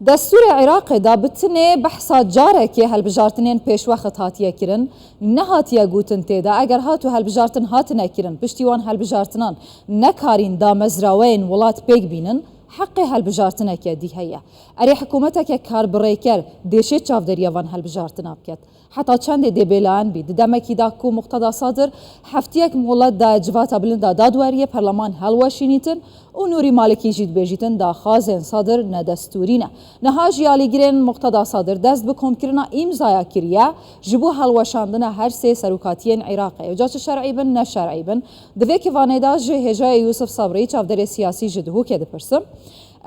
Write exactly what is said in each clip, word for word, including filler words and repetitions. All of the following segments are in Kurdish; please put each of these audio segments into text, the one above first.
Destûrê Iraqê de bi tinê behsa carekê helbijartinên pêşwext hatiye kirin, nehatiye gotin tê de eger hat û helbijartin hatine kirin, piştî wan helbijartinan nekarîn damezraweyên welat pêk bînin, heqê helbijartineke dî heye. Erê hikûmeteke karbirêker dê şê çavderiya van helbijartina biket. Heta çendê dê bêlayan bî? Di demekî de ku Muqteda Sadir heftiyek molet daye Civata Bilind a Dadweriyê perleman helweşînîtin û Nûrî Malikî jî dibêjîtin daxwazên Sadir nedestûrî ne. Niha jî alîgirên Muqteda Sadir dest bi komkirina îmzaya kiriye ji bo helweşandina her sê serokatiyên Iraqê. Ew ca çi şer'î bin, ne şer'î bin. Di vê kivanê de ji hêjayê Yûsif Sabrî, çavderê siyasî ji Dihokê dipirsim.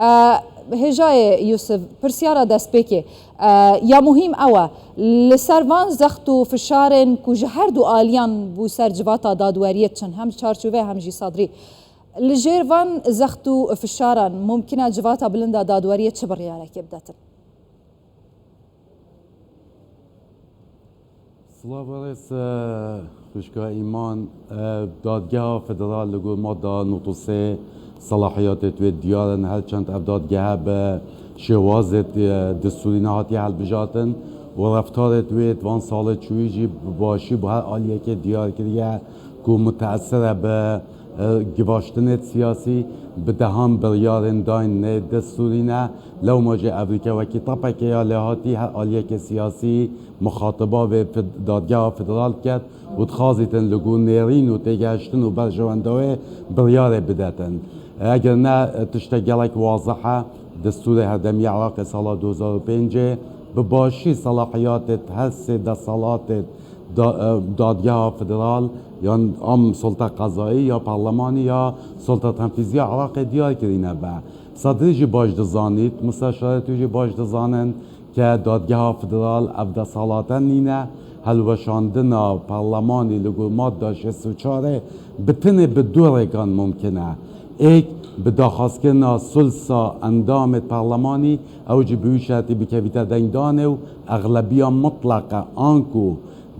E, Hêjayê Yûsif, pirsyara destpêkê, e, ya muhîm ew e, li ser van zext û fişarên ku ji her du aliyan bû ser civata dadweriyê diçin, hem çarçovê hem jî Sadrî, li jêr van zext û fişaran mumkin e civata bilind a dadweriyê çi biryareke bidetin? Silav û rêz, e, xwişka Îman, e, Dadgeha Federal li gor madda nod û sê selahiyatêt wê diyar in, her çend ev dadgehe bi şêwazêt, e, destûrî nehatiye hilbijartin û reftarêt wê di van salê çûyî jî bi başî bo her aliyekê diyar kiriye ku muteesir e bi e, givaştinêt siyasî, bi dehan biryarên dayîn nê destûrî ne. Lewma jî evrîke wekî tapeke ya lêhatî her aliyeke siyasî muxatiba vê fed-, dadgeha federal diket û dixwazîtin li gor nêrîn û têgehiştin û berjewenda wê biryarê bidetin. Eger ne, tiştek gelek wazih e, destûrê herdemî Iraqê sala du hezar û pêncê bi başî selahiyatêt her sê desthilatêt da-, e, dadgeha federal, yan am sulta qezayî, ya parlemanî, ya sulta tenfîzî ya Iraqê diyar kirîne be. Sadrî jî baş dizanît, musteşarê tu jî baş dizanin ke dadgeha federal ev desthilate nîne, helweşandina parlemanî li gor madda şêst û çarê bi tinê bi du rêkan mumkin e. Êk, bi daxwazkirina sulsa endamêt parlemanî, ew jî bi wî şertî bikevîte dengdanê û exlebiya mutleqe, anku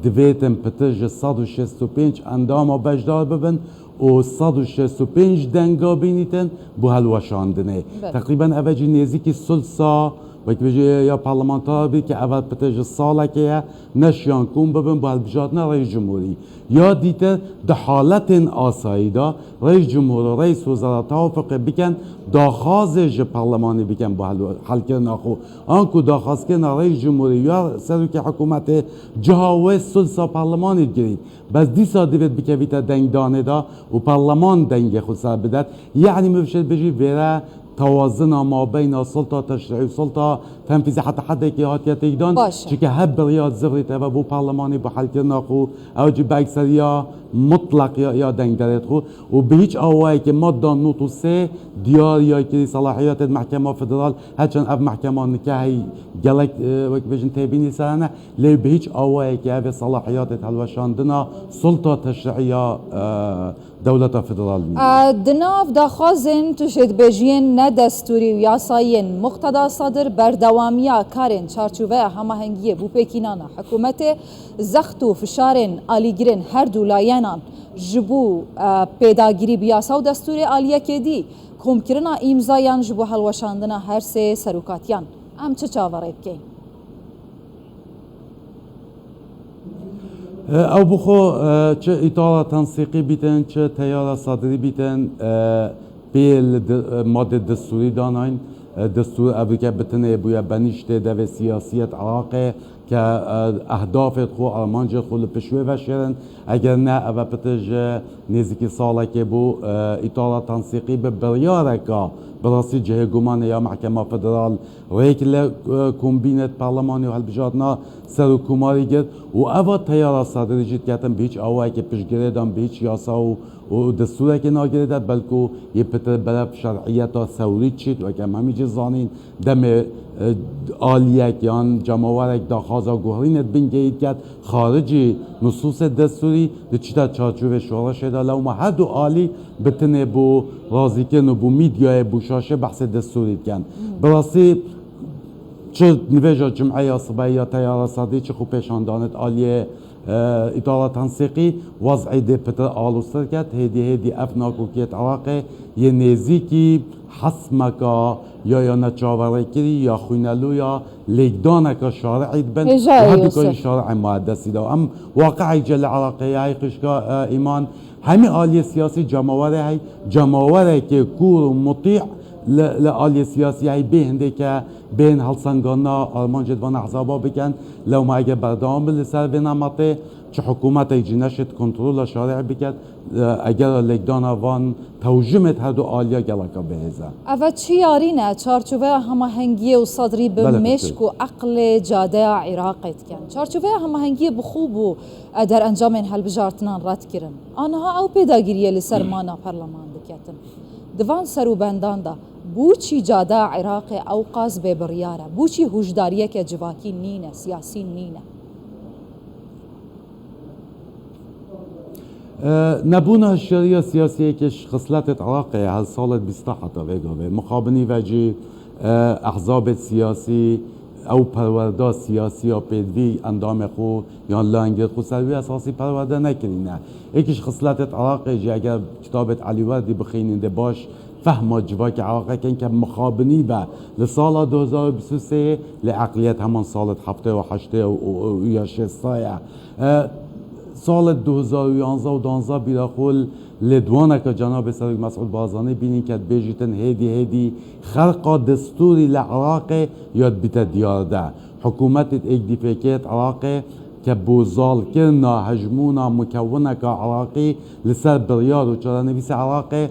divêtin pitir ji sed û şêst û pênc endama beşdar bibin û sed û şêst û pênc denga bînîtin bo helweşandinê. Belê. Teqrîben ev e jî nêzîkî sulsa, wek bêjî ya parlamentar bî ke ev pitir ji salekê ye, neşiyan kom bibin bo hilbijartina Reîs Cumhurî. Ya dîtir di haletên asayî de Reîs Cumhur û Reîs Wezara tewafuqê bikin, daxwazê ji parlemanî bikin bo hel-, helkirina xwe. Anku daxwazkirina Reîs Cumhurî ya serokê hikûmetê ciha wê sulsa parlemanî digirît. Bes dîsa divêt bikevîte dengdanê de û parleman dengê xwe ser bidet. Yanî min bişêt bijî vêre tewazina mabeyna sulta teşrî'î û sulta tenfîzî heta hedekê hatiye têkdan. Baş e. Çike hep biryar zivrî teve bo parlemanî bo helkirina xwe, ew jî bi ekseriya mutlaq ya, ya dengderêt xwe û bi hîç awayekê madda nod û sê diyar ya kirî selahiyetên mehkema federal, herçend ev mehkema nika hey gelek, e, wek bêjin têbînî ser hene, lê bi hîç awayekê ev ê selahiyetê helweşandina sulta teşrî'î ya, e, dewleta federal nîne. A, di nav daxwazên tu jê dibêjiyên nedestûrî û yasayiyên Muqteda Sadir berdewamiya karên çarçoveya hemahengiyê bo pêkînana hikûmetê, zext û fişarên alîgirên her du layenan ji bo, e, pêdagirî bi yasa û destûrê aliyekê dî, komkirina îmzayan ji bo helweşandina her sê serokatiyan. Em çi çaverê bikeyn? E, ew bi xwe, e, çi îtala tensîqî bîtin, çi teyara Sadrî bîtin, e, pê li di-, e, madê destûrî danayîn. E, destûr evrîke bi tinê bûye benîştê devê siyasiyet Iraqê ke, e, ehdafêt xwe, armancêt xwe li pişt wê veşêrin. Eger ne, ev e pitir ji nêzîkî salekê bû, e, îtala tensîqî bi biryareka bi rastî cihê gumanê ya Mehkema Federal rêk li, e, kombînêt parlemanî û hilbijartina serokkomarî girt û eva teyara Sadrî jî diketin bi hîç awayekê piştgirêdan, bi hîç yasa û, û destûrekê nagirêde, belku yê pitir berev şer'iyeta sewrî çît, weke em hemî jî zanîn, demê, e, aliyek yan cemawerek daxwaza guherînê di bin gehî diket, xaricî nusûsê destûrî diçîte çarçovê şoreşê de, lewma her du alî bi tinê bo razîkirin û bo mîdyayê, bo şaşê behsê destûrî dikin. Hmm. Bi rastî çi nivêja cumeyê ya sibehê ya teyara Sadrî, çi xwepêşandanêt aliyê, e, îtala tensîqî, wez'î dê pitir aloztir ket, hêdî hêdî ev nakokiyêt Iraqê yê nêzîkî hesmeka ya, ya neçaverêkirî ya xwîneloya lêkdaneka şari'î dibin. Hêja û her du Yûsif. Şari'ê mueddesî de. Em waqi'ek ce li Iraqê ye, hey xwişka, e, Îman, hemî aliyê siyasî cemawerê hey, cemawerekê kûr û mutî li, li aliyê siyasî hey bê hindê ke bên helsengana armancê di van ehzaba bikin. Lewma eger berdewam bin li ser vê nemetê, çi hikûmetek jî neşêt kontrola şari'ê biket, e, eger lêkdana van tewjimêt her du aliya geleka bihêze. Eve çi yarî ne, çarçoveya hemahengiyê û Sedrî bi Belê, mêşk û eqlê cadeya Iraqê dikin. Çarçoveya hemahengiyê bi xwe bû, e, derencamên hilbijartinan red kirin. Aniha ew pêdagiriyê li ser mana perleman diketin. Di van serûbendan de bûçî cadeya Iraqê ewqas bêbiryar e? Bûçî hûşdariyeke civakî nîne, siyasî nîne? E, nebûna hişyariya siyasî yekê ji xisletêt Iraqê ye, her salêt bîsta heta vê gavê. Mixabinî ve jî, e, ehzabêt siyasî, ew perwerda siyasî ya pêdivî endamê xwe yan layengirêt xwe ser wî esasî perwerde nekirîne. Yekî ji xisletêt Iraqê jî eger kitabêt Elî Werdî bixînîn dê baş fehma civakê Iraqê kin ke mixabinî be li sala du hezar û bîst û sê lê eqliyet heman salêt heftê û heştê û, û, û ya şêsta ye. E, salêt du hezar û yanzdeh û duanzdeh bîra xwe lêdwaneke Cenabê Serok Mesûd Barzanî bînîn ke dibêjîtin hêdî hêdî xerqa destûrî li Iraqê ya dibîte diyar de. Hikûmetêt êk dîfêkêt Iraqê ke bo zalkirina hejmûna mukewineka Iraqî li ser biryar û çarenivîsa Iraqê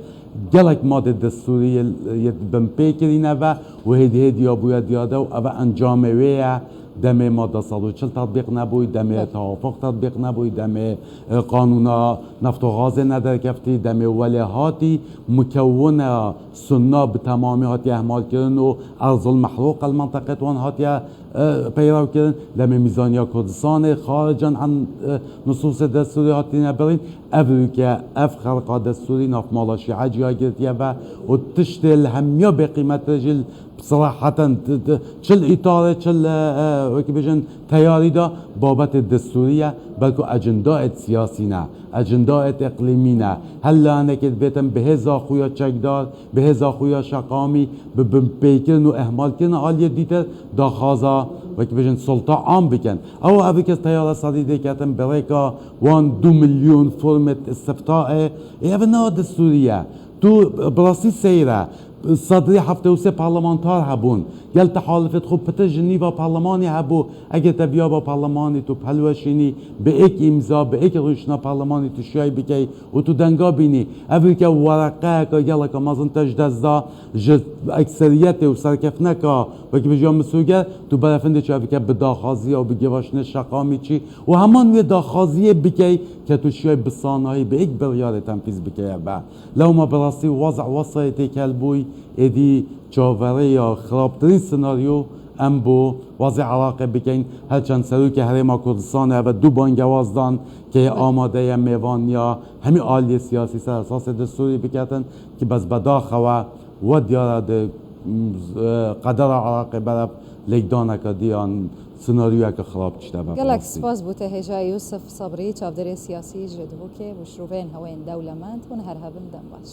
gelek madê destûrî yê, yê binpê kirîne ve û hêdî hêdî ya bûye diyade û eve encamê wê ye. Demê madde sed û çil tetbîq nebûy, demê Belê. Tewafuq tetbîq nebûy, demê, e, qanûna neft û gazê nederkeftî, demê welê hatî mukewina sunna bi temamî hatiye ehmalkirin û erzul mehruq el menteqet wan hatiye, e, peyrev kirin. Demê mîzaniya Kurdistanê xarican an, e, nusûsê destûrî hatine birîn. Ev ûke ev xerqa destûrî nav mala şîe ciya girtiye ve û tiştê li hemiya bêqîmettir jî bi seraheten t-, t-, çi li îtarê, çi li, e, e, wekî bêjin teyarî de babetê destûrî ye, belku ecindayêt siyasî ne, ecindayêt îqlîmî ne. Her layenekê dibêtin bi hêza xwe ya çekdar, bi hêza xwe ya şeqamî, bi binpêkirin û ihmalkirin aliyê dîtir daxwaza, wekî bêjin, sulta am bikin. Ew ev kes teyara sedî dê ketin bi rêka wan du milyon formêt istiftaê, ê ev ne destûrî ye. Tu bi rastî seyr e. Sedrî heftê û sê parlamentar hebûn. Gel tehalifêt xwe pitir ji nîva parlemanê hebû. Eger te biyaba parlemanê tu pelweşînî, bi êk îmza, bi êk rûniştina parlemanê tu şiyayî bikey û tu denga bînî. Ev ûke wereqeyeke geleke mezin te ji dest da, ji ekseriyetê û serkeftineka wekî bêjî ya misûger, tu berefindê çi ev ûke bi daxwaziya û bi gêvaşinê şeqamî çî û heman wê daxwaziyê bikey ke tu şiyayî bi sanahî, bi êk biryarê tenfîz bikeye be. Lewma bi rastî wezî wesayê têkel bûy, êdî çaverêya xirabtirîn senaryo em bo wezî Iraqê bikeyn. Her çend serokê Herêma Kurdistanê eve du bangewaz dan ke yê amade ye mêvaniya hemî aliyê siyasî ser esasê destûrî biketin ki bes bedaxewe we diyar e di, m, z-, e, qedera Iraqê berev lêkdaneke diyan senaryoyeke xirab çîte be. Gelek spas bo te hêja Yûsif Sebrî, çavdêrê siyasî ji Duhokê, bo şirûveyên hewe yên dewlemend. Hûn her hebin, dem baş.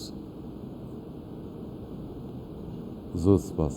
Zor spas.